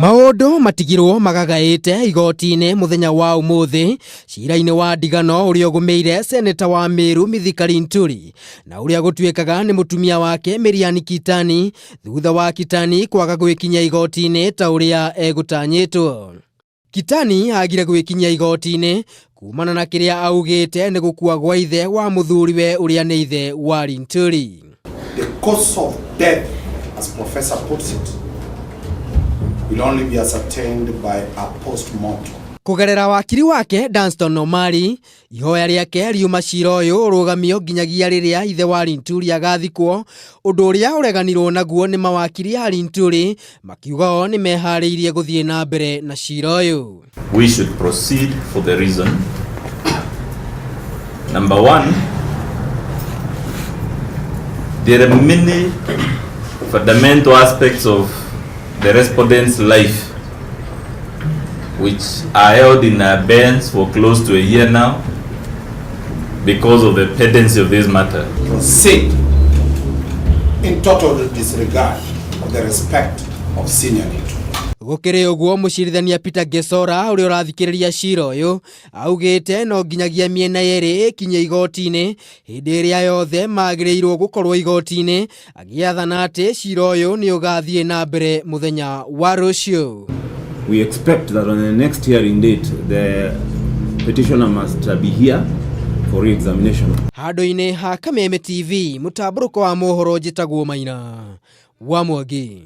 Maũndũ matigirwo magagaĩte igoti-inĩ mũthenya wa ũmũthĩ cira-inĩ wa ndigano ũrĩa ũgũmĩire seneta wa Meru Mithika Linturi na ũrĩa gũtuĩkaga nĩ mũtumia wake Miriam Kitani thutha wa Kitani kwaga gwĩkinyia igoti-inĩ ta ũrĩa egũtanyĩtwo. Kitani agire gwĩkinyia igoti-inĩ kumana na kĩrĩa augĩte nĩ gũkua gwa ithe wa mũthuriwe ũrĩa nĩ ithe wa Linturi. The cause of death, as Professor puts it, will only be ascertained by a post-mortem. Kũgerera wakiri wake Danstan Omari, ihoya rĩake riuma cira ũyũ ũrũgamio nginyagia rĩrĩa ithe wa Linturi agathikwo, ũndũ ũrĩa ũreganirwo naguo nĩ mawakiri a Linturi makiuga o nĩ meharĩirie gũthiĩ na mbere na cira ũyũ. We should proceed for the reason. Number one, there are many fundamental aspects of the respondent's life which are held in abeyance for close to a year now because of the pendency of this matter. Proceed in total disregard of the respect of senior Linturi. Gũkĩrĩ ũguo mũcirithania Peter Gesora ũrĩa ũrathikĩrĩria cira ũyũ augĩte no nginyagia mĩena yerĩ ĩkinye igoti-inĩ hĩndĩ ĩrĩa yothe magĩrĩirwo gũkorwo igoti-inĩ, agĩathana atĩ cira ũyũ nĩ ũgathiĩ na mbere mũthenya wa rũciũ. We expect that on the next hearing date, the petitioner must be here for re-examination. Handũ-inĩ ha Kameme TV, mũtambũrũko wa mohoro, njĩtagwo Maina wa Mwangi.